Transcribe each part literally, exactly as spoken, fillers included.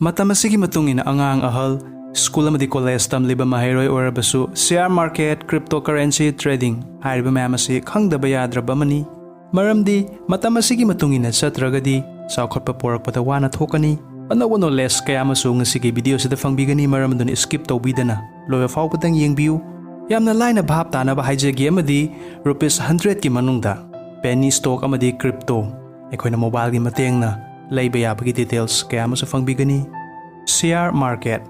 ꯃꯇꯝ ꯑꯁꯤꯒꯤ ꯃꯇꯨꯡ ꯏꯟꯅ ꯑꯉꯥꯡ ꯑꯍꯜ, ꯁ꯭ꯀꯨꯜ ꯑꯃꯗꯤ ꯀꯣꯂꯦꯖ ꯇꯝꯂꯤꯕ ꯃꯍꯩꯔꯣꯏ ꯑꯣꯏꯔꯕꯁꯨ share market, cryptocurrency trading ꯍꯥꯏꯔꯤꯕ ꯃꯌꯥꯝ ꯑꯁꯤ ꯈꯪꯗꯕ ꯌꯥꯗ꯭ꯔꯕ ꯑꯃꯅꯤ꯫ ꯃꯔꯝꯗꯤ ꯃꯇꯝ ꯑꯁꯤꯒꯤ ꯃꯇꯨꯡ ꯏꯟꯅ ꯆꯠꯇ꯭ꯔꯒꯗꯤ ꯆꯥꯎꯈꯠꯄ ꯄꯣꯔꯛꯄꯗ ꯋꯥꯅ ꯊꯣꯛꯀꯅꯤ꯫ ꯑꯅꯧꯕ knowledge ꯀꯌꯥ ꯑꯃꯁꯨ ꯉꯁꯤꯒꯤ video ꯑꯁꯤꯗ ꯐꯪꯕꯤꯒꯅꯤ, ꯃꯔꯝ ꯑꯗꯨꯅ skip ꯇꯧꯕꯤꯗꯅ ꯂꯣꯏꯕ ꯐꯥꯎꯕꯗꯪ ꯌꯦꯡꯕꯤꯌꯨ꯫ ꯌꯥꯝꯅ ꯂꯥꯏꯅ ꯚꯥꯞ ꯇꯥꯅꯕ ꯍꯥꯏꯖꯒꯦ ꯑꯃꯗꯤ rupees hundred ꯀꯤ ꯃꯅꯨꯡꯗ penny stock ꯑꯃꯗꯤ crypto ꯑꯩꯈꯣꯏꯅ mobile ꯒꯤ ꯃꯇꯦꯡꯅ ꯂꯩꯕ ꯌꯥꯕꯒꯤ details ꯀꯌꯥ ꯑꯃꯁꯨ ꯐꯪꯕꯤꯒꯅꯤ꯫ Share market,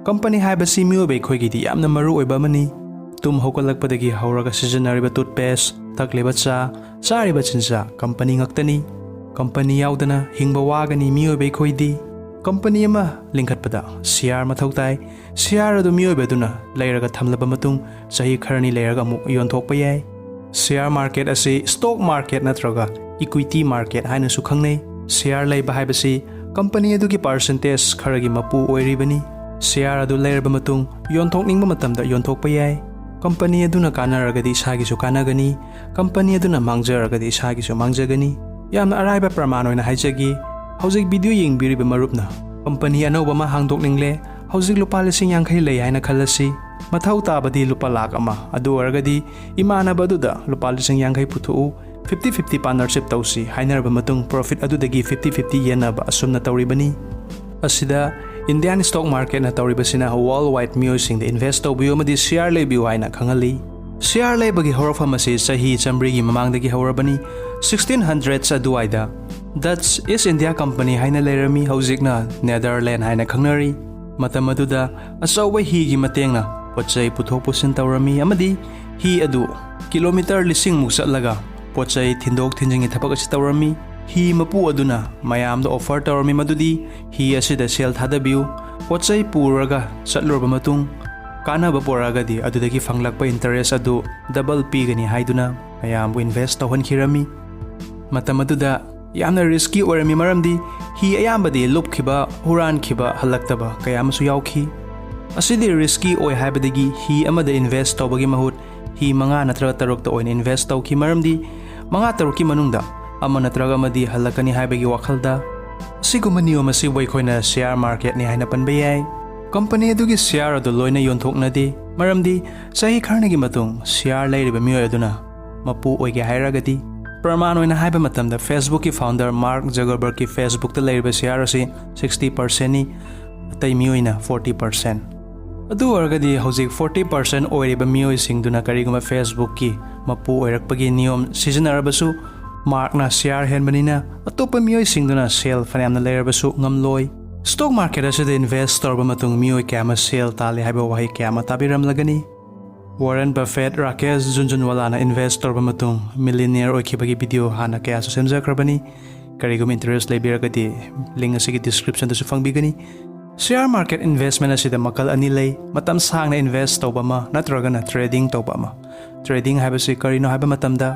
company ꯍꯥꯏꯕꯁꯤ ꯃꯤꯑꯣꯏꯕ ꯑꯩꯈꯣꯏꯒꯤꯗꯤ ꯌꯥꯝꯅ ꯃꯔꯨ ꯑꯣꯏꯕ ꯑꯃꯅꯤ꯫ ꯇꯨꯝ ꯍꯧꯒꯠꯂꯛꯄꯗꯒꯤ ꯍꯧꯔꯒ ꯁꯤꯖꯤꯟꯅꯔꯤꯕ toothpaste, ꯊꯛꯂꯤꯕ ꯆꯥ, ꯆꯥꯔꯤꯕ ꯆꯤꯟꯖꯥꯛ company ꯉꯥꯛꯇꯅꯤ꯫ Company ꯌꯥꯎꯗꯅ ꯍꯤꯡꯕ ꯋꯥꯒꯅꯤ ꯃꯤꯑꯣꯏꯕ ꯑꯩꯈꯣꯏꯗꯤ꯫ Company ꯑꯃ ꯂꯤꯡꯈꯠꯄꯗ share ꯃꯊꯧ ꯇꯥꯏ꯫ Share ꯑꯗꯨ ꯃꯤꯑꯣꯏꯕ ꯑꯗꯨꯅ ꯂꯩꯔꯒ ꯊꯝꯂꯕ ꯃꯇꯨꯡ ꯆꯍꯤ ꯈꯔꯅꯤ ꯂꯩꯔꯒ ꯑꯃꯨꯛ ꯌꯣꯟꯊꯣꯛꯄ ꯌꯥꯏ꯫ Share market ꯑꯁꯤ stock market ꯅꯠꯇ꯭ꯔꯒ equity market ꯍꯥꯏꯅꯁꯨ ꯈꯪꯅꯩ꯫ Share ꯂꯩꯕ ꯍꯥꯏꯕꯁꯤ company ꯑꯗꯨꯒꯤ percentage ꯈꯔꯒꯤ ꯃꯄꯨ ꯑꯣꯏꯔꯤꯕꯅꯤ꯫ Share ꯑꯗꯨ ꯂꯩꯔꯕ ꯃꯇꯨꯡ ꯌꯣꯟꯊꯣꯛꯅꯤꯡꯕ ꯃꯇꯝꯗ ꯌꯣꯟꯊꯣꯛꯄ ꯌꯥꯏ꯫ Company ꯑꯗꯨꯅ ꯀꯥꯟꯅꯔꯒꯗꯤ ꯏꯁꯥꯒꯤꯁꯨ ꯀꯥꯟꯅꯒꯅꯤ, company ꯑꯗꯨꯅ ꯃꯥꯡꯖꯔꯒꯗꯤ ꯏꯁꯥꯒꯤꯁꯨ ꯃꯥꯡꯖꯒꯅꯤ꯫ ꯌꯥꯝꯅ ꯑꯔꯥꯏꯕ ꯄ꯭ꯔꯃꯥꯟ ꯑꯣꯏꯅ ꯍꯥꯏꯖꯒꯦ, ꯍꯧꯖꯤꯛ video ꯌꯦꯡꯕꯤꯔꯤꯕ ꯃꯔꯨꯞꯅ company ꯑꯅꯧꯕ ꯑꯃ ꯍꯥꯡꯗꯣꯛꯅꯤꯡꯂꯦ, ꯍꯧꯖꯤꯛ ꯂꯨꯄꯥ ꯂꯤꯁꯤꯡ ꯌꯥꯡꯈꯩ ꯂꯩ ꯍꯥꯏꯅ ꯈꯜꯂꯁꯤ, ꯃꯊꯧ ꯇꯥꯕꯗꯤ ꯂꯨꯄꯥ ꯂꯥꯈ ꯑꯃ, ꯑꯗꯨ ꯑꯣꯏꯔꯒꯗꯤ ꯏꯃꯥꯟꯅꯕ ꯑꯗꯨꯗ ꯂꯨꯄꯥ ꯂꯤꯁꯤꯡ ꯌꯥꯡꯈꯩ ꯄꯨꯊꯣꯛꯎ, fifty fifty partnership ꯇꯧꯁꯤ ꯍꯥꯏꯅꯔꯕ ꯃꯇꯨꯡ profit ꯑꯗꯨꯗꯒꯤ fifty fifty ꯌꯦꯟꯅꯕ ꯑꯁꯨꯝꯅ ꯇꯧꯔꯤꯕꯅꯤ꯫ ꯑꯁꯤꯗ Indian stock market ꯅ ꯇꯧꯔꯤꯕꯁꯤꯅ worldwide ꯃꯤꯑꯣꯏꯁꯤꯡꯗ invest ꯇꯧꯕꯤꯌꯨ ꯑꯃꯗꯤ share ꯂꯩꯕꯤꯌꯨ ꯍꯥꯏꯅ ꯈꯪꯍꯜꯂꯤ꯫ Share ꯂꯩꯕꯒꯤ ꯍꯧꯔꯛꯐꯝ ꯑꯁꯤ ꯆꯍꯤ ꯆꯥꯃꯔꯤꯒꯤ ꯃꯃꯥꯡꯗꯒꯤ ꯍꯧꯔꯕꯅꯤ꯫ Sixteen hundreds ꯑꯗꯨꯋꯥꯏꯗ Dutch East India Company ꯍꯥꯏꯅ ꯂꯩꯔꯝꯃꯤ, ꯍꯧꯖꯤꯛꯅ Netherland ꯍꯥꯏꯅ ꯈꯪꯅꯔꯤ꯫ ꯃꯇꯝ ꯑꯗꯨꯗ ꯑꯆꯧꯕ ꯍꯤꯒꯤ ꯃꯇꯦꯡꯅ ꯄꯣꯠ ꯆꯩ ꯄꯨꯊꯣꯛ ꯄꯨꯁꯤꯟ ꯇꯧꯔꯝꯃꯤ ꯑꯃꯗꯤ ꯍꯤ ꯑꯗꯨ kilometre ꯂꯤꯁꯤꯡꯃꯨꯛ ꯆꯠꯂꯒ ꯄꯣꯠ ꯆꯩ ꯊꯤꯟꯗꯣꯛ ꯊꯤꯟꯖꯤꯟꯒꯤ ꯊꯕꯛ ꯑꯁꯤ ꯇꯧꯔꯝꯃꯤ꯫ ꯍꯤ ꯃꯄꯨ ꯑꯗꯨꯅ ꯃꯌꯥꯝꯗ offer ꯇꯧꯔꯝꯃꯤ ꯃꯗꯨꯗꯤ ꯍꯤ ꯑꯁꯤꯗ ꯁꯦꯜ ꯊꯥꯗꯕꯤꯌꯨ, ꯄꯣꯠ ꯆꯩ ꯄꯨꯔꯒ ꯆꯠꯂꯨꯔꯕ ꯃꯇꯨꯡ ꯀꯥꯟꯅꯕ ꯄꯨꯔꯛꯑꯒꯗꯤ ꯑꯗꯨꯗꯒꯤ ꯐꯪꯂꯛꯄ interest ꯑꯗꯨ double ꯄꯤꯒꯅꯤ ꯍꯥꯏꯗꯨꯅ ꯃꯌꯥꯝꯕꯨ invest ꯇꯧꯍꯟꯈꯤꯔꯝꯃꯤ꯫ ꯃꯇꯝ ꯑꯗꯨꯗ ꯌꯥꯝꯅ risky ꯑꯣꯏꯔꯝꯃꯤ, ꯃꯔꯝꯗꯤ ꯍꯤ ꯑꯌꯥꯝꯕꯗꯤ ꯂꯨꯞꯈꯤꯕ, ꯍꯨꯔꯥꯟꯈꯤꯕ, ꯍꯜꯂꯛꯇꯕ ꯀꯌꯥ ꯑꯃꯁꯨ ꯌꯥꯎꯈꯤ꯫ ꯑꯁꯤꯗꯤ risky ꯑꯣꯏ ꯍꯥꯏꯕꯗꯒꯤ ꯍꯤ ꯑꯃꯗ invest ꯇꯧꯕꯒꯤ ꯃꯍꯨꯠ ꯍꯤ ꯃꯉꯥ ꯅꯠꯇ꯭ꯔꯒ ꯇꯔꯨꯛꯇ ꯑꯣꯏꯅ invest ꯇꯧꯈꯤ, ꯃꯔꯝꯗꯤ ꯃꯉꯥ ꯇꯔꯨꯛꯀꯤ ꯃꯅꯨꯡꯗ ꯑꯃ ꯅꯠꯇ꯭ꯔꯒ ꯑꯃꯗꯤ ꯍꯜꯂꯛꯀꯅꯤ ꯍꯥꯏꯕꯒꯤ ꯋꯥꯈꯜꯗ꯫ ꯑꯁꯤꯒꯨꯝꯕ ꯅꯤꯌꯣꯝ ꯑꯁꯤꯕꯨ ꯑꯩꯈꯣꯏꯅ ꯁꯤꯌꯥꯔ ꯃꯥꯔꯀꯦꯠꯅꯤ ꯍꯥꯏꯅ ꯄꯟꯕ ꯌꯥꯏ꯫ ꯀꯝꯄꯅꯤ ꯑꯗꯨꯒꯤ ꯁꯤꯌꯥꯔ ꯑꯗꯨ ꯂꯣꯏꯅ ꯌꯣꯟꯊꯣꯛꯅꯗꯦ, ꯃꯔꯝꯗꯤ ꯆꯍꯤ ꯈꯔꯅꯤꯒꯤ ꯃꯇꯨꯡ ꯁꯤꯌꯥꯔ ꯂꯩꯔꯤꯕ ꯃꯤꯑꯣꯏ ꯑꯗꯨꯅ ꯃꯄꯨ ꯑꯣꯏꯒꯦ ꯍꯥꯏꯔꯒꯗꯤ꯫ ꯄ꯭ꯔꯃꯥꯟ ꯑꯣꯏꯅ ꯍꯥꯏꯕ ꯃꯇꯝꯗ, Facebookꯀꯤ founder Mark Zuckerbergꯀꯤ Facebookꯇ ꯂꯩꯔꯤꯕ ꯁꯤꯌꯥꯔ ꯑꯁꯤ sixty percentꯅꯤ, ꯑꯇꯩ ꯃꯤꯑꯣꯏꯅ forty percent꯫ ꯑꯗꯨ ꯑꯣꯏꯔꯒꯗꯤ ꯍꯧꯖꯤꯛ forty percent ꯑꯣꯏꯔꯤꯕ ꯃꯤꯑꯣꯏꯁꯤꯡꯗꯨꯅ ꯀꯔꯤꯒꯨꯝꯕ Facebookꯀꯤ ꯃꯄꯨ ꯑꯣꯏꯔꯛꯄꯒꯤ ꯅꯤꯌꯣꯝ ꯁꯤꯖꯤꯟꯅꯔꯕꯁꯨ, ꯃꯥꯔꯛꯅ ꯁꯤꯌꯥꯔ ꯍꯦꯟꯕꯅꯤꯅ ꯑꯇꯣꯞꯄ ꯃꯤꯑꯣꯏꯁꯤꯡꯗꯨꯅ ꯁꯦꯜ ꯐꯅꯌꯥꯝꯅ ꯂꯩꯔꯕꯁꯨ ꯉꯝꯂꯣꯏ꯫ ꯁ꯭ꯇꯣꯛ ꯃꯥꯔꯀꯦꯠ ꯑꯁꯤꯗ ꯏꯟꯚꯦꯁ ꯇꯧꯔꯕ ꯃꯇꯨꯡ ꯃꯤꯑꯣꯏ ꯀꯌꯥ ꯑꯃ ꯁꯦꯜ ꯇꯥꯜꯂꯤ ꯍꯥꯏꯕ ꯋꯥꯍꯩ ꯀꯌꯥ ꯑꯃ ꯇꯥꯕꯤꯔꯝꯂꯒꯅꯤ꯫ ꯋꯥꯔꯦꯟ ꯕꯐꯦꯠ, ꯔꯥꯀꯦꯁ ꯖꯨꯟꯖꯨꯟꯋꯥꯂꯥꯅ ꯏꯟꯚꯦꯁ ꯇꯧꯔꯕ ꯃꯇꯨꯡ ꯃꯤꯂꯤꯅꯤꯌꯔ ꯑꯣꯏꯈꯤꯕꯒꯤ ꯚꯤꯗꯤꯑꯣ ꯍꯥꯟꯅ ꯀꯌꯥꯁꯨ ꯁꯦꯝꯖꯈ꯭ꯔꯕꯅꯤ꯫ ꯀꯔꯤꯒꯨꯝꯕ ꯏꯟꯇꯔꯦꯁ ꯂꯩꯕꯤꯔꯒꯗꯤ ꯂꯤꯡ ꯑꯁꯤꯒꯤ ꯗꯤꯁꯀ꯭ꯔꯤꯞꯁꯟꯗꯁꯨ ꯐꯪꯕꯤꯒꯅꯤ꯫ ꯁꯤꯌꯥꯔ ꯃꯥꯔꯀꯦꯠ ꯏꯟꯚꯦꯁꯃꯦꯟ ꯑꯁꯤꯗ ꯃꯈꯜ ꯑꯅꯤ ꯂꯩ, ꯃꯇꯝ ꯁꯥꯡꯅ ꯏꯟꯚꯦꯁ ꯇꯧꯕ ꯑꯃ ꯅꯠꯇ꯭ꯔꯒꯅ ꯇ꯭ꯔꯦꯗꯤꯡ ꯇꯧꯕ ꯑꯃ꯫ ꯇ꯭ꯔꯦꯗꯤꯡ ꯍꯥꯏꯕꯁꯤ ꯀꯔꯤꯅꯣ ꯍꯥꯏꯕ ꯃꯇꯝꯗ,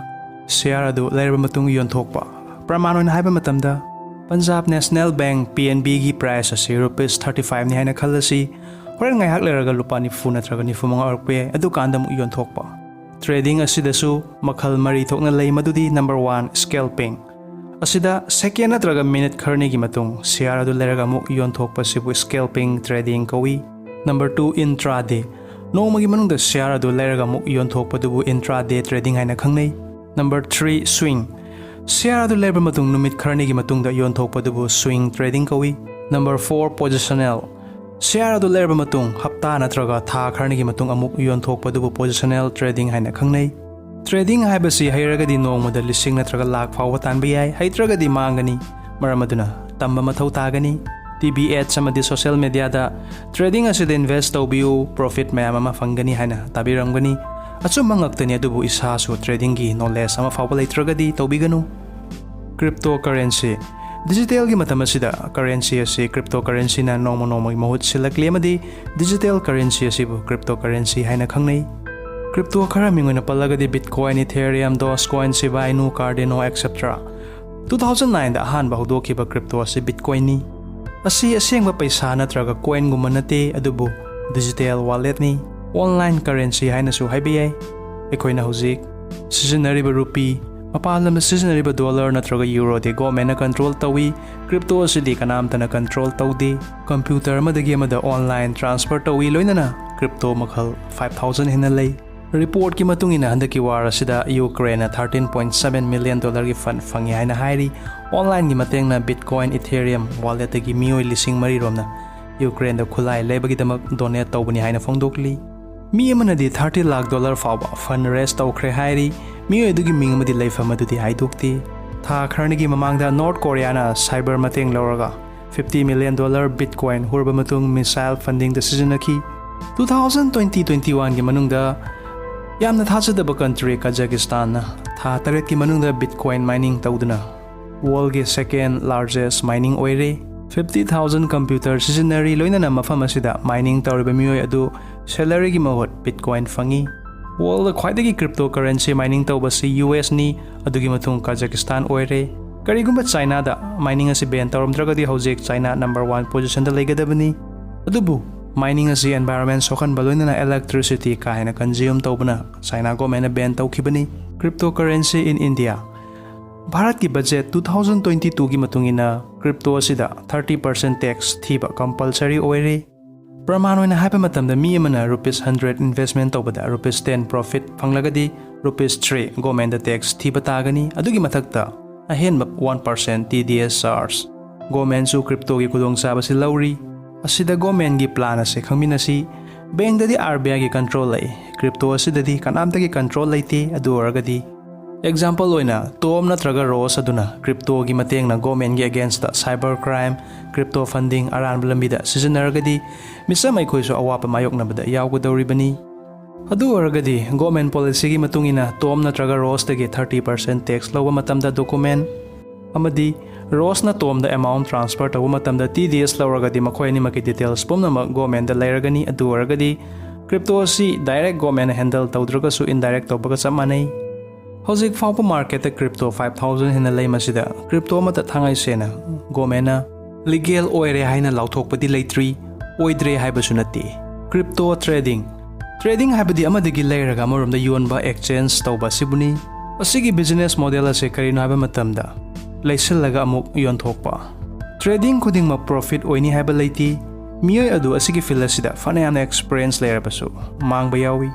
ꯁꯤꯌꯥꯔ ꯑꯗꯨ ꯂꯩꯔꯕ ꯃꯇꯨꯡ ꯌꯣꯟꯊꯣꯛꯄ꯫ ꯄ꯭ꯔꯃꯥꯟ ꯑꯣꯏꯅ ꯍꯥꯏꯕ ꯃꯇꯝꯗ, ꯄꯟꯖꯥꯕ ꯅꯦꯁꯅꯦꯜ ꯕꯦꯡꯛ, PNBꯒꯤ ꯄ꯭ꯔꯥꯏꯁ ꯑꯁꯤ ꯔꯨꯄꯤꯁ thirty fiveꯅꯤ ꯍꯥꯏꯅ ꯈꯜꯂꯁꯤ꯫ ꯍꯣꯔꯦꯟ ꯉꯥꯏꯍꯥꯛ ꯂꯩꯔꯒ ꯂꯨꯄꯥ ꯅꯤꯐꯨ ꯅꯠꯇ꯭ꯔꯒ ꯅꯤꯐꯨ ꯃꯉꯥ ꯑꯣꯏꯔꯛꯄ ꯌꯥꯏ, ꯑꯗꯨꯀꯥꯟꯗ ꯑꯃꯨꯛ ꯌꯣꯟꯊꯣꯛꯄ꯫ ꯇ꯭ꯔꯦꯗꯤꯡ ꯑꯁꯤꯗꯁꯨ ꯃꯈꯜ ꯃꯔꯤ ꯊꯣꯛꯅ ꯂꯩ, ꯃꯗꯨꯗꯤ number one, scalping꯫ ꯑꯁꯤꯗ ꯁꯦꯀꯦꯟ ꯅꯠꯇ꯭ꯔꯒ ꯃꯤꯅꯤꯠ ꯈꯔꯅꯤꯒꯤ ꯃꯇꯨꯡ ꯁꯤꯌꯥꯔ ꯑꯗꯨ ꯂꯩꯔꯒ ꯑꯃꯨꯛ ꯌꯣꯟꯊꯣꯛꯄꯁꯤꯕꯨ scalping trading ꯀꯧꯏ꯫ Number two, intraday꯫ ꯅꯣꯡꯃꯒꯤ ꯃꯅꯨꯡꯗ ꯁꯤꯌꯥꯔ ꯑꯗꯨ ꯂꯩꯔꯒ ꯑꯃꯨꯛ ꯌꯣꯟꯊꯣꯛꯄꯗꯨꯕꯨ intraday trading ꯍꯥꯏꯅ ꯈꯪꯅꯩ꯫ Number three, swing꯫ ꯁꯤꯌꯥꯔ ꯑꯗꯨ ꯂꯩꯔꯕ ꯃꯇꯨꯡ ꯅꯨꯃꯤꯠ ꯈꯔꯅꯤꯒꯤ ꯃꯇꯨꯡꯗ ꯌꯣꯟꯊꯣꯛꯄꯗꯨꯕꯨ swing trading ꯀꯧꯏ꯫ Number four, positional꯫ ꯁꯤꯌꯥꯔ ꯑꯗꯨ ꯂꯩꯔꯕ ꯃꯇꯨꯡ ꯍꯞꯇꯥ ꯅꯠꯇ꯭ꯔꯒ ꯊꯥ ꯈꯔꯅꯤꯒꯤ ꯃꯇꯨꯡ ꯑꯃꯨꯛ ꯌꯣꯟꯊꯣꯛꯄꯗꯨꯕꯨ positional trading ꯍꯥꯏꯅ ꯈꯪꯅꯩ꯫ ꯇ꯭ꯔꯦꯗꯤꯡ ꯍꯥꯏꯕꯁꯤ ꯍꯩꯔꯒꯗꯤ ꯅꯣꯡꯃꯗ ꯂꯤꯁꯤꯡ ꯅꯠꯇ꯭ꯔꯒ ꯂꯥꯈ ꯐꯥꯎꯕ ꯇꯥꯟꯕ ꯌꯥꯏ, ꯍꯩꯇ꯭ꯔꯒꯗꯤ ꯃꯥꯡꯒꯅꯤ꯫ ꯃꯔꯝ ꯑꯗꯨꯅ ꯇꯝꯕ ꯃꯊꯧ ꯇꯥꯒꯅꯤ꯫ TV ads ꯑꯃꯗꯤ social mediaꯗ ꯇ꯭ꯔꯦꯗꯤꯡ ꯑꯁꯤꯗ ꯏꯟꯚꯦꯁ ꯇꯧꯕꯤꯌꯨ, ꯄ꯭ꯔꯣꯐꯤꯠ ꯃꯌꯥꯝ ꯑꯃ ꯐꯪꯒꯅꯤ ꯍꯥꯏꯅ ꯇꯥꯕꯤꯔꯝꯒꯅꯤ꯫ ꯑꯆꯨꯝꯕ ꯉꯥꯛꯇꯅꯤ, ꯑꯗꯨꯕꯨ ꯏꯁꯥꯁꯨ ꯇ꯭ꯔꯦꯗꯤꯡꯒꯤ ꯅꯣꯂꯦꯖ ꯑꯃ ꯐꯥꯎꯕ ꯂꯩꯇ꯭ꯔꯒꯗꯤ ꯇꯧꯕꯤꯒꯅꯨ꯫ ꯀ꯭ꯔꯤꯞꯇꯣ ꯀꯔꯦꯟꯁꯤ꯫ ꯗꯤꯖꯤꯇꯦꯜꯒꯤ ꯃꯇꯝ ꯑꯁꯤꯗ ꯀꯔꯦꯟꯁꯤ ꯑꯁꯤ ꯀ꯭ꯔꯤꯞꯇꯣ ꯀꯔꯦꯟꯁꯤꯅ ꯅꯣꯡꯃ ꯅꯣꯡꯃꯒꯤ ꯃꯍꯨꯠ ꯁꯤꯜꯂꯛꯂꯤ, ꯑꯃꯗꯤ ꯗꯤꯖꯤꯇꯦꯜ ꯀꯔꯦꯟꯁꯤ ꯑꯁꯤꯕꯨ ꯀ꯭ꯔꯤꯞꯇꯣ ꯀꯔꯦꯟꯁꯤ ꯍꯥꯏꯅ ꯈꯪꯅꯩ꯫ ꯀ꯭ꯔꯤꯞꯇꯣ ꯈꯔ ꯃꯤꯡ ꯑꯣꯏꯅ ꯄꯜꯂꯒꯗꯤ Bitcoin, Ethereum, Dogecoin, Shiba Inu, Cardano, et cetera꯫ Two thousand nineꯗ ꯑꯍꯥꯟꯕ ꯍꯧꯗꯣꯛꯈꯤꯕ ꯀ꯭ꯔꯤꯞꯇꯣ ꯑꯁꯤ Bitcoinꯅꯤ꯫ ꯑꯁꯤ ꯑꯁꯦꯡꯕ ꯄꯩꯁꯥ ꯅꯠꯇ꯭ꯔꯒ ꯀꯣꯏꯟꯒꯨꯝꯕ ꯅꯠꯇꯦ, ꯑꯗꯨꯕꯨ ꯗꯤꯖꯤꯇꯦꯜ ꯋꯥꯂꯦꯠꯅꯤ꯫ ꯑꯣꯟꯂꯥꯏꯟ ꯀꯔꯦꯟꯁꯤ ꯍꯥꯏꯅꯁꯨ ꯍꯥꯏꯕ ꯌꯥꯏ꯫ ꯑꯩꯈꯣꯏꯅ ꯍꯧꯖꯤꯛ ꯁꯤꯖꯤꯟꯅꯔꯤꯕ ꯔꯨꯄꯤ, ꯃꯄꯥꯟ ꯂꯝꯗ ꯁꯤꯖꯤꯟꯅꯔꯤꯕ dollar ꯅꯠꯇ꯭ꯔꯒ euroꯗꯤ governmentꯅ control ꯇꯧꯏ꯫ Crypto ꯑꯁꯤꯗꯤ ꯀꯅꯥꯝꯇꯅ control ꯇꯧꯗꯦ꯫ Computer ꯑꯃꯗꯒꯤ ꯑꯃꯗ online transfer ꯇꯧꯏ, ꯂꯣꯏꯅꯅ crypto ꯃꯈꯜ five thousand ꯍꯦꯟꯅ ꯂꯩ꯫ Reportꯀꯤ ꯃꯇꯨꯡ ꯏꯟꯅ ꯍꯟꯗꯛꯀꯤ war ꯑꯁꯤꯗ Ukraineꯅ thirteen point seven million dollarꯒꯤ fund ꯐꯪꯉꯤ ꯍꯥꯏꯅ ꯍꯥꯏꯔꯤ꯫ Onlineꯒꯤ ꯃꯇꯦꯡꯅ Bitcoin, Ethereum walletꯇꯒꯤ ꯃꯤꯑꯣꯏ ꯂꯤꯁꯤꯡ ꯃꯔꯤ ꯔꯣꯝꯅ Ukraineꯗ ꯈꯨꯠꯂꯥꯏ ꯂꯩꯕꯒꯤꯗꯃꯛ donate ꯇꯧꯕꯅꯤ ꯍꯥꯏꯅ ꯐꯣꯡꯗꯣꯛꯂꯤ꯫ ꯃꯤ ꯑꯃꯅꯗꯤ thirty ꯂꯥꯈ dollar ꯐꯥꯎꯕ fund raise ꯇꯧꯈ꯭ꯔꯦ ꯍꯥꯏꯔꯤ꯫ ꯃꯤꯑꯣꯏ ꯑꯗꯨꯒꯤ ꯃꯤꯡ ꯑꯃꯗꯤ ꯂꯩꯐꯝ ꯑꯗꯨꯗꯤ ꯍꯥꯏꯗꯣꯛꯇꯦ꯫ ꯊꯥ ꯈꯔꯅꯤꯒꯤ ꯃꯃꯥꯡꯗ North Koreaꯅ cyber ꯃꯇꯦꯡ ꯂꯧꯔꯒ fifty million dollar Bitcoin ꯍꯨꯔꯕ ꯃꯇꯨꯡ missile fundingꯗ ꯁꯤꯖꯤꯟꯅꯈꯤ꯫ Two thousand twenty twenty-oneꯒꯤ ꯃꯅꯨꯡꯗ ꯌꯥꯝꯅ ꯊꯥꯖꯗꯕ country Kazakhstanꯅ ꯊꯥ ꯇꯔꯦꯠꯀꯤ ꯃꯅꯨꯡꯗ Bitcoin mining ꯇꯧꯗꯨꯅ worldꯒꯤ second largest mining ꯑꯣꯏꯔꯦ꯫ Fifty thousand computer ꯁꯤꯖꯤꯟꯅꯔꯤ, ꯂꯣꯏꯅꯅ ꯃꯐꯝ ꯑꯁꯤꯗ mining ꯇꯧꯔꯤꯕ ꯃꯤꯑꯣꯏ ꯑꯗꯨ salaryꯒꯤ ꯃꯍꯨꯠ Bitcoin ꯐꯪꯉꯤ꯫ Worldꯗ ꯈ꯭ꯋꯥꯏꯗꯒꯤ cryptocurrency mining ꯇꯧꯕꯁꯤ USꯅꯤ, ꯑꯗꯨꯒꯤ ꯃꯇꯨꯡ Kazakhstan ꯑꯣꯏꯔꯦ꯫ ꯀꯔꯤꯒꯨꯝꯕ Chinaꯗ mining ꯑꯁꯤ ban ꯇꯧꯔꯝꯗ꯭ꯔꯒꯗꯤ ꯍꯧꯖꯤꯛ China number one positionꯗ ꯂꯩꯒꯗꯕꯅꯤ꯫ ꯑꯗꯨꯕꯨ mining ꯑꯁꯤ environment ꯁꯣꯛꯍꯟꯕ ꯂꯣꯏꯅꯅ electricity ꯀꯥ ꯍꯦꯟꯅ consume ꯇꯧꯕꯅ China governmentꯅ ban ꯇꯧꯈꯤꯕꯅꯤ꯫ Cryptocurrency in India꯫ ꯚꯥꯔꯠꯀꯤ budget two thousand twenty twoꯒꯤ ꯃꯇꯨꯡ ꯏꯟꯅ crypto ꯑꯁꯤꯗ thirty percent tax ꯊꯤꯕ compulsory ꯑꯣꯏꯔꯦ꯫ ꯄ꯭ꯔꯃꯥꯟ ꯑꯣꯏꯅ ꯍꯥꯏꯕ ꯃꯇꯝꯗ ꯃꯤ ꯑꯃꯅ rupees hundred investment ꯇꯧꯕꯗ rupees ten profit ꯐꯪꯂꯒꯗꯤ rupees three governmentꯗ tax ꯊꯤꯕ ꯇꯥꯒꯅꯤ꯫ ꯑꯗꯨꯒꯤ ꯃꯊꯛꯇ ꯑꯍꯦꯟꯕ one percent TDS charge꯫ Governmentꯁꯨ cryptoꯒꯤ ꯈꯨꯗꯣꯡꯆꯥꯕꯁꯤ ꯂꯧꯔꯤ꯫ ꯑꯁꯤꯗ governmentꯒꯤ plan ꯑꯁꯤ ꯈꯪꯃꯤꯟꯅꯁꯤ꯫ Bankꯗꯗꯤ RBIꯒꯤ control ꯂꯩ, crypto ꯑꯁꯤꯗꯗꯤ ꯀꯅꯥꯝꯇꯒꯤ control ꯂꯩꯇꯦ꯫ ꯑꯗꯨ ꯑꯣꯏꯔꯒꯗꯤ example ꯑꯣꯏꯅ Tom ꯅꯠꯇ꯭ꯔꯒ Rose ꯑꯗꯨꯅ cryptoꯒꯤ ꯃꯇꯦꯡꯅ governmentꯒꯤ againstꯇ cyber crime, crypto funding ꯑꯔꯥꯟꯕ ꯂꯝꯕꯤꯗ ꯁꯤꯖꯤꯟꯅꯔꯒꯗꯤ ꯃꯤꯆꯝ ꯑꯩꯈꯣꯏꯁꯨ ꯑꯋꯥꯕ ꯃꯥꯌꯣꯛꯅꯕꯗ ꯌꯥꯎꯒꯗꯧꯔꯤꯕꯅꯤ꯫ ꯑꯗꯨ ꯑꯣꯏꯔꯒꯗꯤ government policyꯒꯤ ꯃꯇꯨꯡ ꯏꯟꯅ Tom ꯅꯠꯇ꯭ꯔꯒ Roseꯇꯒꯤ thirty percent tax ꯂꯧꯕ ꯃꯇꯝꯗ document ꯑꯃꯗꯤ Roseꯅ Tomꯗ amount transfer ꯇꯧꯕ ꯃꯇꯝꯗ TDS ꯂꯧꯔꯒꯗꯤ ꯃꯈꯣꯏ ꯑꯅꯤꯃꯛꯀꯤ details ꯄꯨꯝꯅꯃꯛ governmentꯗ ꯂꯩꯔꯒꯅꯤ꯫ ꯑꯗꯨ ꯑꯣꯏꯔꯒꯗꯤ crypto ꯑꯁꯤ direct governmentꯅ handle ꯇꯧꯗ꯭ꯔꯒꯁꯨ indirect ꯇꯧꯕꯒ ꯆꯞ ꯃꯥꯟꯅꯩ꯫ ꯍꯧꯖꯤꯛ ꯐꯥꯎꯕ marketꯇ crypto five thousand ꯍꯦꯟꯅ ꯂꯩ꯫ ꯃꯁꯤꯗ crypto ꯑꯃꯠꯇ ꯊꯥꯡꯉꯩ ꯁꯦꯡꯅ governmentꯅ legal ꯑꯣꯏꯔꯦ ꯍꯥꯏꯅ ꯂꯥꯎꯊꯣꯛꯄꯗꯤ ꯂꯩꯇ꯭ꯔꯤ, ꯑꯣꯏꯗ꯭ꯔꯦ ꯍꯥꯏꯕꯁꯨ ꯅꯠꯇꯦ꯫ Crypto trading, trading ꯍꯥꯏꯕꯗꯤ ꯑꯃꯗꯒꯤ ꯂꯩꯔꯒ ꯑꯃꯔꯣꯝꯗ ꯌꯣꯟꯕ, exchange ꯇꯧꯕ ꯑꯁꯤꯕꯨꯅꯤ꯫ ꯑꯁꯤꯒꯤ business model ꯑꯁꯤ ꯀꯔꯤꯅꯣ ꯍꯥꯏꯕ ꯃꯇꯝꯗ, ꯂꯩꯁꯤꯜꯂꯒ ꯑꯃꯨꯛ ꯌꯣꯟꯊꯣꯛꯄ꯫ Trading ꯈꯨꯗꯤꯡꯃꯛ profit ꯑꯣꯏꯅꯤ ꯍꯥꯏꯕ ꯂꯩꯇꯦ꯫ ꯃꯤꯑꯣꯏ ꯑꯗꯨ ꯑꯁꯤꯒꯤ field ꯑꯁꯤꯗ ꯐꯅꯌꯥꯝꯅ experience ꯂꯩꯔꯕꯁꯨ ꯃꯥꯡꯕ ꯌꯥꯎꯏ꯫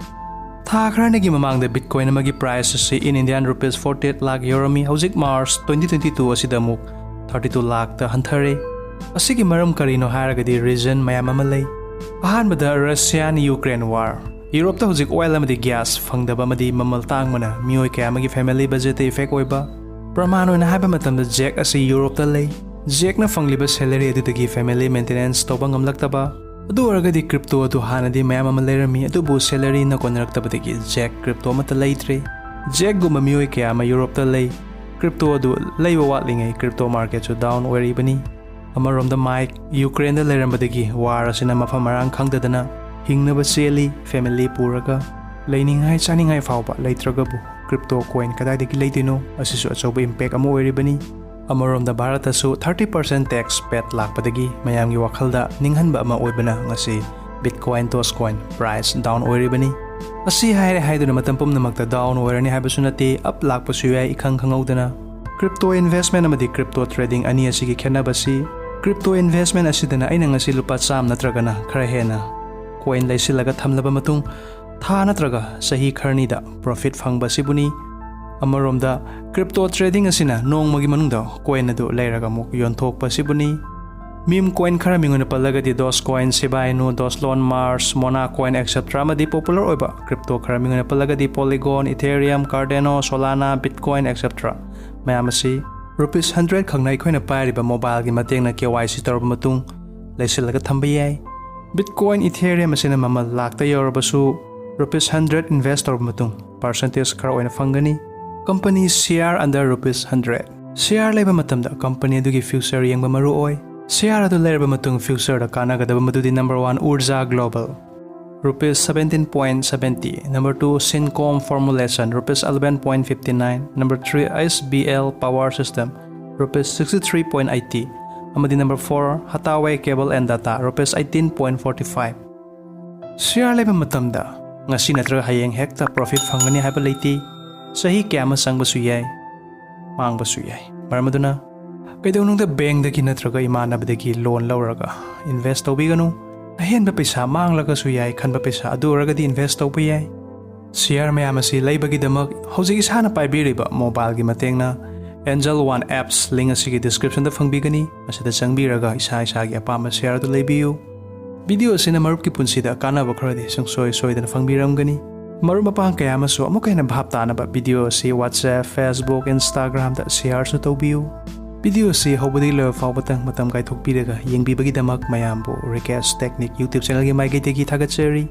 ꯊꯥ ꯈꯔꯅꯤꯒꯤ ꯃꯃꯥꯡꯗ Bitcoin ꯑꯃꯒꯤ price ꯑꯁꯤ in Indian rupees forty eight lakh ꯌꯧꯔꯝꯃꯤ꯫ ꯍꯧꯖꯤꯛ March twenty twenty two ꯑꯁꯤꯗ ꯑꯃꯨꯛ thirty two ꯂꯥꯈꯇ ꯍꯟꯊꯔꯦ꯫ ꯑꯁꯤꯒꯤ ꯃꯔꯝ ꯀꯔꯤꯅꯣ ꯍꯥꯏꯔꯒꯗꯤ reason ꯃꯌꯥꯝ ꯑꯃ ꯂꯩ꯫ ꯑꯍꯥꯟꯕꯗ Russian Ukraine war꯫ ꯌꯨꯔꯣꯞꯇ ꯍꯧꯖꯤꯛ oil ꯑꯃꯗꯤ gas ꯐꯪꯗꯕ ꯑꯃꯗꯤ ꯃꯃꯜ ꯇꯥꯡꯕꯅ ꯃꯤꯑꯣꯏ ꯀꯌꯥ ꯑꯃꯒꯤ family budgetꯇ effect ꯑꯣꯏꯕ꯫ ꯄ꯭ꯔꯃꯥꯟ ꯑꯣꯏꯅ ꯍꯥꯏꯕ ꯃꯇꯝꯗ Jack ꯑꯁꯤ ꯌꯨꯔꯣꯞꯇ ꯂꯩ꯫ Jackꯅ ꯐꯪꯂꯤꯕ salary ꯑꯗꯨꯗꯒꯤ family maintenance ꯇꯧꯕ ꯉꯝꯂꯛꯇꯕ꯫ ꯑꯗꯨ ꯑꯣꯏꯔꯒꯗꯤ crypto ꯑꯗꯨ ꯍꯥꯟꯅꯗꯤ ꯃꯌꯥꯝ ꯑꯃ ꯂꯩꯔꯝꯃꯤ, ꯑꯗꯨꯕꯨ salaryꯅ ꯀꯣꯟꯅꯔꯛꯇꯕꯗꯒꯤ Jack crypto ꯑꯃꯠꯇ ꯂꯩꯇ꯭ꯔꯦ꯫ Jackꯒꯨꯝꯕ ꯃꯤꯑꯣꯏ ꯀꯌꯥ ꯑꯃ ꯌꯨꯔꯣꯞꯇ ꯂꯩ꯫ Crypto ꯑꯗꯨ ꯂꯩꯕ ꯋꯥꯠꯂꯤꯉꯩ crypto marketꯁꯨ down ꯑꯣꯏꯔꯤꯕꯅꯤ꯫ ꯑꯃꯔꯣꯝꯗ Mike Ukraineꯗ ꯂꯩꯔꯝꯕꯗꯒꯤ war ꯑꯁꯤꯅ ꯃꯐꯝ ꯃꯔꯥꯡ ꯈꯪꯗꯗꯅ ꯍꯤꯡꯅꯕ ꯆꯦꯜꯂꯤ꯫ Family ꯄꯨꯔꯒ ꯂꯩꯅꯤꯡꯉꯥꯏ ꯆꯥꯅꯤꯡꯉꯥꯏ ꯐꯥꯎꯕ ꯂꯩꯇ꯭ꯔꯒꯕꯨ crypto coin ꯀꯗꯥꯏꯗꯒꯤ ꯂꯩꯗꯣꯏꯅꯣ? ꯑꯁꯤꯁꯨ ꯑꯆꯧꯕ impact ꯑꯃ ꯑꯣꯏꯔꯤꯕꯅꯤ꯫ ꯑꯃꯔꯣꯝꯗ ꯚꯥꯔꯠꯇꯁꯨ thirty percent tax paid ꯂꯥꯛꯄꯗꯒꯤ ꯃꯌꯥꯝꯒꯤ ꯋꯥꯈꯜꯗ ꯅꯤꯡꯍꯟꯕ ꯑꯃ ꯑꯣꯏꯕꯅ ꯉꯁꯤ Bitcoin, Dogecoin price down ꯑꯣꯏꯔꯤꯕꯅꯤ꯫ ꯑꯁꯤ ꯍꯥꯏꯔꯦ ꯍꯥꯏꯗꯨꯅ ꯃꯇꯝ ꯄꯨꯝꯅꯃꯛꯇ down ꯑꯣꯏꯔꯅꯤ ꯍꯥꯏꯕꯁꯨ ꯅꯠꯇꯦ, up ꯂꯥꯛꯄꯁꯨ ꯌꯥꯏ ꯏꯈꯪ ꯈꯪꯍꯧꯗꯅ꯫ Crypto investment ꯑꯃꯗꯤ crypto trading ꯑꯅꯤ ꯑꯁꯤꯒꯤ ꯈꯦꯠꯅꯕꯁꯤ, crypto investment ꯑꯁꯤꯗꯅ ꯑꯩꯅ ꯉꯁꯤ ꯂꯨꯄꯥ ꯆꯥꯝꯃ ꯅꯠꯇ꯭ꯔꯒꯅ ꯈꯔ ꯍꯦꯟꯅ coin ꯂꯩꯁꯤꯜꯂꯒ ꯊꯝꯂꯕ ꯃꯇꯨꯡ, ꯊꯥ ꯅꯠꯇ꯭ꯔꯒ ꯆꯍꯤ ꯈꯔꯅꯤꯗ profit ꯐꯪꯕ ꯑꯁꯤꯕꯨꯅꯤ꯫ ꯑꯃꯔꯣꯝꯗ, crypto trading ꯑꯁꯤꯅ ꯅꯣꯡꯃꯒꯤ ꯃꯅꯨꯡꯗ coin ꯑꯗꯨ ꯂꯩꯔꯒ ꯑꯃꯨꯛ ꯌꯣꯟꯊꯣꯛꯄ ꯑꯁꯤꯕꯨꯅꯤ꯫ Meme coin ꯈꯔ ꯃꯤꯡ ꯑꯣꯏꯅ ꯄꯜꯂꯒꯗꯤ Dogecoin, Shiba Inu, Dogelon, Mars, Mona Coin, et cetera ꯑꯃꯗꯤ popular ꯑꯣꯏꯕ crypto ꯈꯔ ꯃꯤꯡ ꯑꯣꯏꯅ ꯄꯜꯂꯒꯗꯤ Polygon, Ethereum, Cardano, Solana, Bitcoin, et cetera ꯃꯌꯥꯝ ꯑꯁꯤ rupees hundred ꯈꯛꯅ ꯑꯩꯈꯣꯏꯅ ꯄꯥꯏꯔꯤꯕ mobileꯒꯤ ꯃꯇꯦꯡꯅ KYC ꯇꯧꯔꯕ ꯃꯇꯨꯡ ꯂꯩꯁꯤꯜꯂꯒ ꯊꯝꯕ ꯌꯥꯏ꯫ Bitcoin, Ethereum ꯑꯁꯤꯅ ꯃꯃꯜ ꯂꯥꯛꯇ ꯌꯧꯔꯕꯁꯨ rupees hundred invest ꯇꯧꯔꯕ ꯃꯇꯨꯡ percentage ꯈꯔ ꯑꯣꯏꯅ ꯐꯪꯒꯅꯤ꯫ Company share under rupees hundred꯫ Share ꯂꯩꯕ ꯃꯇꯝꯗ company ꯑꯗꯨꯒꯤ future ꯌꯦꯡꯕ ꯃꯔꯨ ꯑꯣꯏ꯫ Share ꯑꯗꯨ ꯂꯩꯔꯕ ꯃꯇꯨꯡ futureꯗ ꯀꯥꯟꯅꯒꯗꯕ ꯃꯗꯨꯗꯤ number one Urja Global, rupees seventeen point seventy, number two Syncom Formulation, rupees eleven point fifty nine, number three S B L Power System, rupees sixty three point eighty, ꯑꯃꯗꯤ number four Hathway Cable and Data, rupees eighteen point forty five꯫ Share ꯂꯩꯕ ꯃꯇꯝꯗ ꯉꯁꯤ ꯅꯠꯇ꯭ꯔꯒ ꯍꯌꯦꯡ ꯍꯦꯛꯇ profit ꯐꯪꯒꯅꯤ ꯍꯥꯏꯕ ꯂꯩꯇꯦ꯫ ꯆꯍꯤ ꯀꯌꯥ ꯑꯃ ꯆꯪꯕꯁꯨ ꯌꯥꯏ, ꯃꯥꯡꯕꯁꯨ ꯌꯥꯏ꯫ ꯃꯔꯝ ꯑꯗꯨꯅ ꯀꯩꯗꯧꯅꯨꯡꯗ ꯕꯦꯡꯗꯒꯤ ꯅꯠꯇ꯭ꯔꯒ ꯏꯃꯥꯟꯅꯕꯗꯒꯤ ꯂꯣꯟ ꯂꯧꯔꯒ ꯏꯟꯚꯦꯁ ꯇꯧꯕꯤꯒꯅꯨ꯫ ꯑꯍꯦꯟꯕ ꯄꯩꯁꯥ ꯃꯥꯡꯂꯒꯁꯨ ꯌꯥꯏ ꯈꯟꯕ ꯄꯩꯁꯥ ꯑꯗꯨ ꯑꯣꯏꯔꯒꯗꯤ ꯏꯟꯚꯦꯁ ꯇꯧꯕ ꯌꯥꯏ꯫ ꯁꯤꯌꯥꯔ ꯃꯌꯥꯝ ꯑꯁꯤ ꯂꯩꯕꯒꯤꯗꯃꯛ ꯍꯧꯖꯤꯛ ꯏꯁꯥꯅ ꯄꯥꯏꯕꯤꯔꯤꯕ ꯃꯣꯕꯥꯏꯜꯒꯤ ꯃꯇꯦꯡꯅ Angel One Apps link ꯑꯁꯤꯒꯤ description ꯗ ꯐꯪꯕꯤꯒꯅꯤ꯫ ꯃꯁꯤꯗ ꯆꯪꯕꯤꯔꯒ ꯏꯁꯥ ꯏꯁꯥꯒꯤ ꯑꯄꯥꯝꯕ ꯁꯤꯌꯥꯔ ꯑꯗꯨ ꯂꯩꯕꯤꯌꯨ꯫ ꯚꯤꯗꯤꯑꯣ ꯑꯁꯤꯅ ꯃꯔꯨꯞꯀꯤ ꯄꯨꯟꯁꯤꯗ ꯀꯥꯟꯅꯕ ꯈꯔꯗꯤ ꯁꯨꯡꯁꯣꯏ ꯁꯣꯏꯗꯅ ꯐꯪꯕꯤꯔꯝꯒꯅꯤ꯫ ꯃꯔꯨꯞ ꯃꯄꯥꯡ ꯀꯌꯥ ꯑꯃꯁꯨ ꯑꯃꯨꯛꯀ ꯍꯦꯟꯅ ꯚꯥꯞ ꯇꯥꯅꯕ ꯚꯤꯗꯤꯑꯣ ꯑꯁꯤ WhatsApp, Facebook, Instagram ꯗ ꯁꯤꯌꯥꯔꯁꯨ ꯇꯧꯕꯤꯌꯨ꯫ ꯚꯤꯗꯤꯑꯣ ꯑꯁꯤ ꯍꯧꯕꯗꯒꯤ ꯂꯣꯏꯕ ꯐꯥꯎꯕꯇꯪ ꯃꯇꯝ ꯀꯥꯏꯊꯣꯛꯄꯤꯔꯒ ꯌꯦꯡꯕꯤꯕꯒꯤꯗꯃꯛ ꯃꯌꯥꯝꯕꯨ Rikesh Technique YouTube channel ꯒꯤ ꯃꯥꯏꯀꯩꯗꯒꯤ ꯊꯥꯒꯠꯆꯔꯤ꯫